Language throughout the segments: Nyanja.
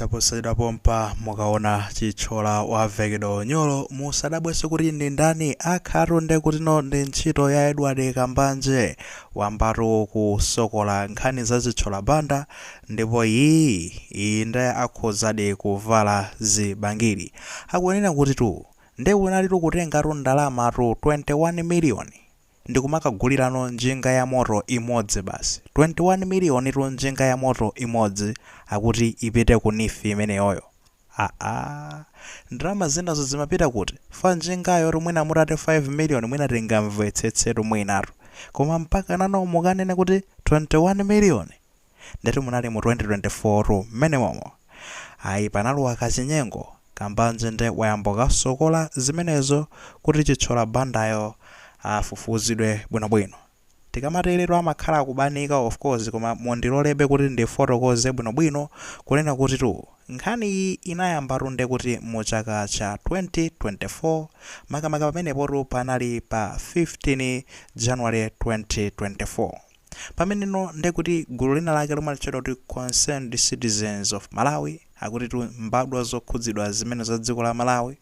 Chaposachedwa pompa mukaona Chithyola wavekedwa unyolo, musadabwenso kuti ndi ndani. Akhatu ndekutino ndi ntchito ya Edward Kambanje. Wambatu kusokola nkhani za Chithyola Banda, ndipo iyi iyi nde akhozadi kuvala zibangiri. Akunena kuti tu ndekunalitu kutengatu ndalamatu 21 million ndikumakagulirano njinga ya moto imodzi basi. 21 million tu, njinga ya moto imodzi, akuti ipite ku NEEF imeneyoyo. Aa, ndalama zinazo zimapita kuti? Fa njingayo tumwina mutati 5 million, mwina tingamvetsetsetu mwinatu, koma mpaka nano mukanene kuti 21 million? Ndeti munali mu 2024 tu mmene momo. Ayi, panalowa kachinyengo. Kambanje nde wayamba kasokola zimenezo kuti Chithyola Bandayo afufuzidwe bwinobwino. Tikamateretu amakhala akubanika, of course, koma mundilolebe kuti ndifotokoze bwinobwino kunena kuti tu nkhani iyi inayambatu ndekuti mu chaka cha 2024, makamaka pamenepotu panali pa 15 January 2024, pameneno ndekuti gulu lina lake lomwe litchedwa kuti Concerned Citizens of Malawi, akuti tu mbadwa zokhudzidwa zimene za dziko la Malawi,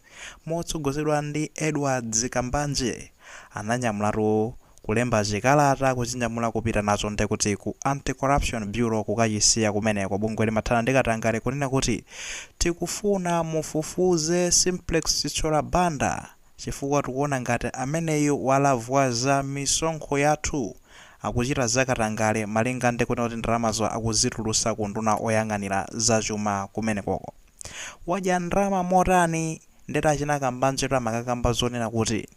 motsogozedwa ndi Edwards Kambanje, ananyamulatu kulemba chikalata, kuchinyamula kupita nacho ndekuti ku Anti-Corruption Bureau, kukachisiya kumeneko, bungwe limathana ndi katangale, kunena kuti tikufuna mufufuze Simplex Chithyola Banda chifukwa tikuona ngati ameneyu walavwaza misonkho yathu, akuchita zakatangale, malinga ndi kunena kuti ndalamazo akuzitulusa ku nduna oyang'anira zachuma kumenekoko. Wadya ndalama motani? Ndeti achina Kambanje amakakamba zonena kuti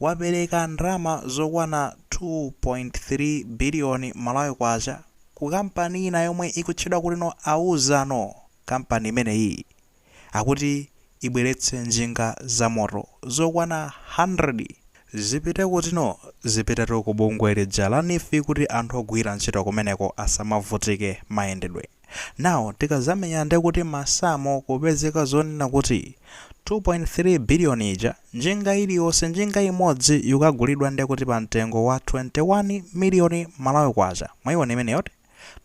wapereka ndalama zokwana 2.3 biliyoni Malawi kwacha ku kampani ina yomwe ikutchedwa kuti no Auzano. Kampani imeneyi akuti ibweretse njinga za moto zokwana 100, zipite kutino? Zipitetu ku bungwe lija la NEEF, kuti anthu ogwira ntchito kumeneko asamavutike mayendedwe. Nawo tikazamenya ndekuti masamo, kupezeka zonena kuti 2.3 biliyoni ija, njinga iliyonse, njinga imodzi ikagulidwa ndekuti pa mtengo wa 21 miliyoni Malawi kwacha. Mwayiona imeneyoti?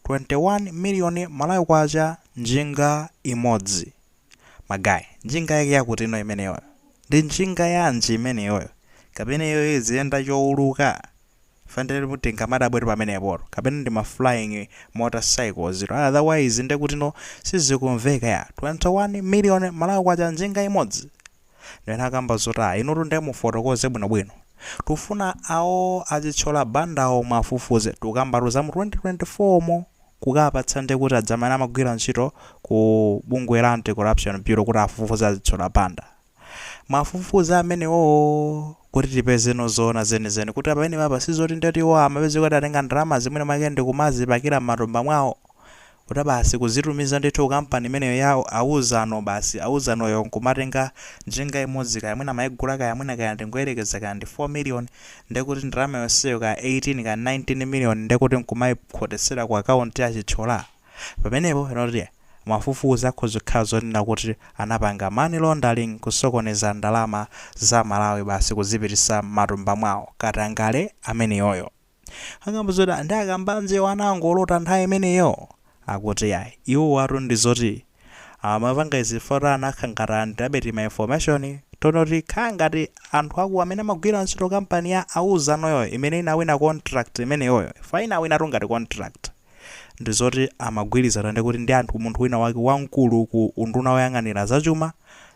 21 miliyoni Malawi kwacha njinga imodzi. Ma guys, njinga yake yakuti ino imeneyoyo ndi njinga yanji imeneyoyo? Kapena iyoyo iziyenda chowuluka? Fanire kuti tingamadabwetu pamenepoto, kapena ndi ma flying motorcycles. Otherwise ndekuti no sizikumveka ya 21 miliyoni Malawi kwacha njinga imodzi. Ndena akamba zoti a inutu ndiye mufotokoze bwinobwino, tufuna awo achithyola Bandawo mwafufuze. Tukambatu za mu 2024 mo, kukapatsa ndekuti adzamene amagwira ntchito ku bungwe la Anti-Corruption Bureau kuti afufuze achithyola Banda. Mwafufuza amenewo kuti tipezeno zoona zenizeni, kuti pamene papa sizoti ndeti iwo amapeza kuti atenga ndalama zimene mwake ndikumazipakira m'matumba mwawo, kuti basi kuzitumiza ndithu kampani imeneyo ya Auzano, basi Auzanoyo nkumatenga njinga imodzi, kaya mwina mayigula, kaya mwina, kaya ndingoyerekeza, kaya ndi 4 million, ndekuti ndalama yonseyo, kaya 18 kaya 19 million, ndekuti nkumayikhotesera ku akaunti ya Chithyola pamenepo. Inoti mwafufuza, akhoza zonena kuti anapanga money laundering, kusokoneza ndalama za Malawi, basi kuzipitisa m'matumba mwawo, katangale ameneyoyo. Akamba zoti ndi akambanje wanangolota nthawi imeneyo, akuti yayi, iwo watu ndi zoti amapanga izi fota anakhangata ndabeti ma information tonoti khala ngati anthu aku amene amagwira ntchito kampani ya Auzanoyo imene inawina contract imeneyoyo, fa inawinatu ngati contract, ndi zoti amagwirizana ndi kuti ndi anthu, munthu wina wake wamkulu ku unduna woyang'anira zachuma,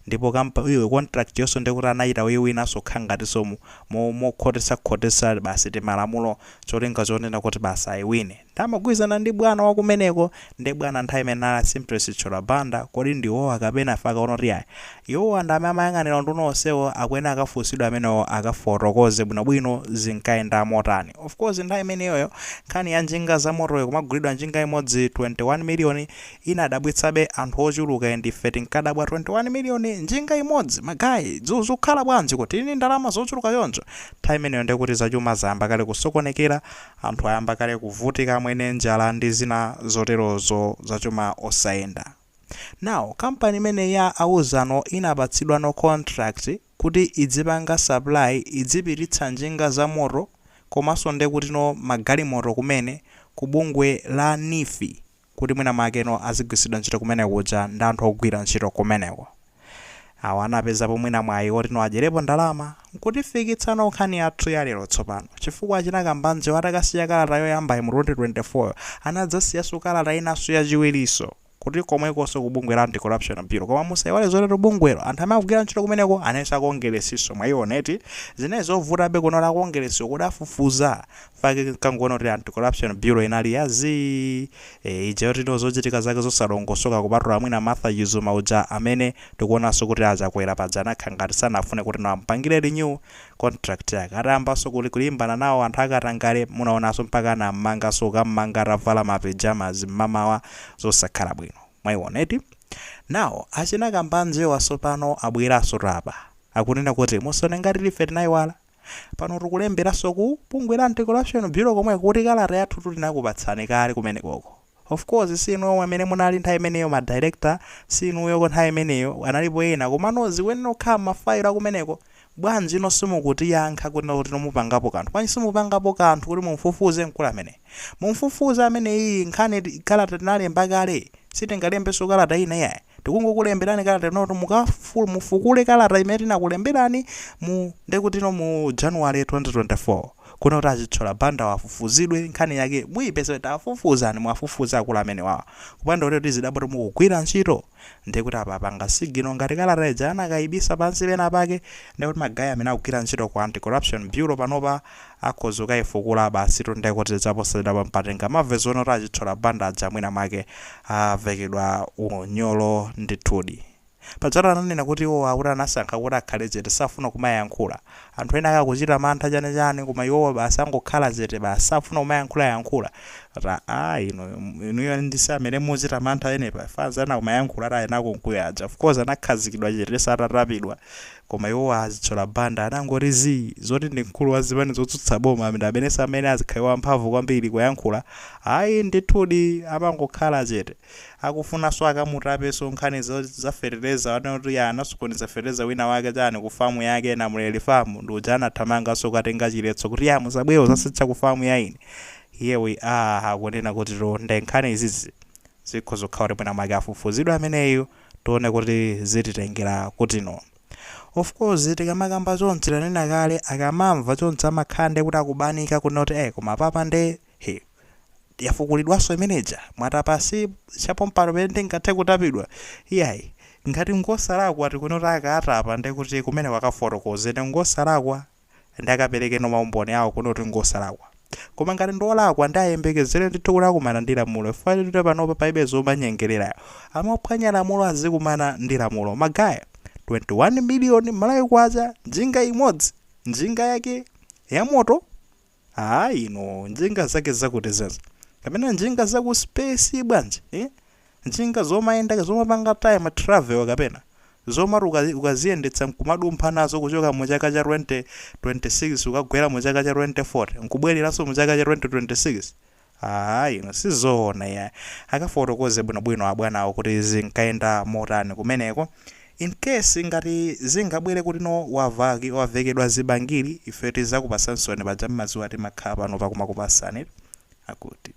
ndipo iyo contract yonso ndikuti anachita wiwinanso khala ngatinso mokhotesa-khotesa basi timalamulo, cholinga chonena kuti basi ayiwine. Ndamagwirizana ndi bwana wakumeneko, ndi bwana nthawi imene ali Simplex Chithyola Banda. Kodi ndiwowa kapena fakaona kuti ayi, iwowa ndi amene amayang'anira unduna onsewo, akuyenera akafunsidwa amenewo, akafotokoze bwinobwino zinkayenda motani? Of course, nthawi imeneyoyo nkhani ya njinga za motoyo, kumagulidwa njinga imodzi 21 miliyoni, inadabwitsabe anthu ochuluka. Ndife tinkadabwa, 21 miliyoni njinga imodzi, ma guys, zikukhala bwanji kuti tili ndalama zochuluka choncho? Nthawi imeneyo ndikuti zachuma zayamba kale kusokonekera, anthu ayamba kale kuvutika mwene, njala ndi zina zoterozo, zachuma osayenda. Now kampani imene ya Auzano inapatsidwa no contract kuti idzipanga supply, idzipititsa njinga za moto komanso ndekuti no magalimoto kumene ku bungwe la NEEF. Kuti mwina mwakeno azigwiritsidwa ntchito kumene kuja ndi anthu ogwira ntchito kumeneko. Awa anapezapo mwina mwayi woti adyerepo ndalama nkutifikitsano nkhani yathu ya lero tsopano, chifukwa achina Kambanjewo atakasiya kalata yoyambayi mu 2024, anadzasiyanso kalata inanso yachiwiriso kuti komwekonso ku bungwe la Anti-Corruption Bureau. Koma musayiwale zotero, bungwelo anthu amene akugwira ntchito kumeneko anenso akongeresiso. Mwaioneti zimene zovutabe kuno la kongeresiso kuti afufuza fake kangoona kuti Anti-Corruption Bureau inali yazi ija yotino zochitika zake zosalongosoka, kupatula mwina Martha Chizuma uja amene tikuonanso kuti achakwera paja anakhala ngati sanafune kuti nampangire renew contract yake, atayambanso kuti kulimbana nawo anthu akatangale. Munaonanso mpaka anammanganso, kammanga atavala mapijamas mmamawa, zosakhala bwino. Mwaioneti nawo achina Kambanjewa pano abweranso tapa, akunena kuti musone ngati ife tinayiwala. Pano tikulemberanso ku bungwe la Anti-Corruption Bureau komwe kuti kalata yathu tinakupatsani kale kumenekoko. Of course sinuyo amene munali nthawi imeneyo ma director, sinuyo nthawi imeneyo, analipo ena, komano zikuyenera kukhala mafayilo akumeneko. Bwanji ino simukutiyankha kuti kuti mupangapo kanthu? Bwanji simupangapo kanthu kuti mumfufuze mkulu amene, mumfufuze amene iyi nkhani kalata tinalemba kale? Sitingalembenso kalata ina iyayi, tikungokulemberani kalata ino kuti mufukule kalata imene tinakulemberani mu ndekutino mu January 2024 kuna kuti Achithyola Banda wafufuzidwe, nkhani yake muyipeze. Tafufuzani, mwafufuza akulu amene wawa, kupanda kuti tizidabwa kuti mukugwira ntchito. Ndekuti apa apanga signal ngati kalata ija anakayibisa pansi pena pake, ndekuti ma guy amene akugwira ntchito ku Anti-Corruption Bureau panopa akhoza kukayifukula basi. Ndekuti chaposachedwapa mpatenga mamve zoona kuti Achithyola Banda aja mwina mwake avekedwa unyolo ndithudi. Padzatu ananena kuti iwo akuti anasankha kuti akhale chete, safuna kumayankhula. Anthu ena akakuchita mantha chanichani, koma iwowo basi angokhala chete basi, safuna kumayankhula yankhula. Ta a ino inuyo ndise amene muchita mantha enepa fanza ana kumayankhula ati ayena kunkuyo aja. Of course anakhazikidwa chete satatapidwa, koma iwowo Azithyola Banda anangoti zi zoti ndi mkulu wa zipani zotsutsa boma ndi amene samene azikhale wamphamvu kwambiri kuyankhula. Ayi ndithudi, amangokhala chete. Akufunanso akamutapenso nkhani za fetereza, anoti ya anasokoneza fetereza wina wake chani ku famu yake namuleli famu, ndi uja anathamanganso kukatenga chiletso kuti ya musabwere uzasitcha ku famu ya ine. Here we are, akunena kuti to nde nkhani izizi zikhoza kukhala kuti mwina mwake afufuzidwe ameneyo, tione kuti zititengera kutino. Of course tikamakamba chonchi, tanena kale, akamamva chonchi amakhala nde kuti akubanika kunena kuti koma papa nde he yafukulidwanso imeneja, mwatapasi chapompano pene ndingathe kutapidwa. Iyayi, ngati ngosalakwa tikuona kuti akatapa nde kuti kumene kwakafotokoze ndi ngosalakwa, ndi akapereke no maumboni awo kuno kuti ngosalakwa. Koma ngati ndiolakwa, ndi ayembekezere ndithu kuti akumana ndi lamulo. Ife panopa palibe zomanyengererayo, amaphwanya lamulo azikumana ndi lamulo. Ma guy, 21 miliyoni Malawi kwacha, njinga imodzi, njinga yake ya moto. Ayi ino njinga zake zakuti zezi kapena njinga zaku space bwanji, eh? Njinga zomayenda, zomapanga time travel, kapena zomati ukaziyendetsa nkumadumpha nazo kuchoka mu chaka cha 2026 ukagwera mu chaka cha 2040, nkubwereranso mu chaka cha 2026. Ayi ino sizoona ya. Akafotokoze bwinobwino abwanawo kuti zinkayenda motani kumeneko. In case ngati zingabwere kuti no wavekedwa zibangiri, ife tizakupasansoni. Paja mmadziwa timakhala pano pakumakupasani akuti.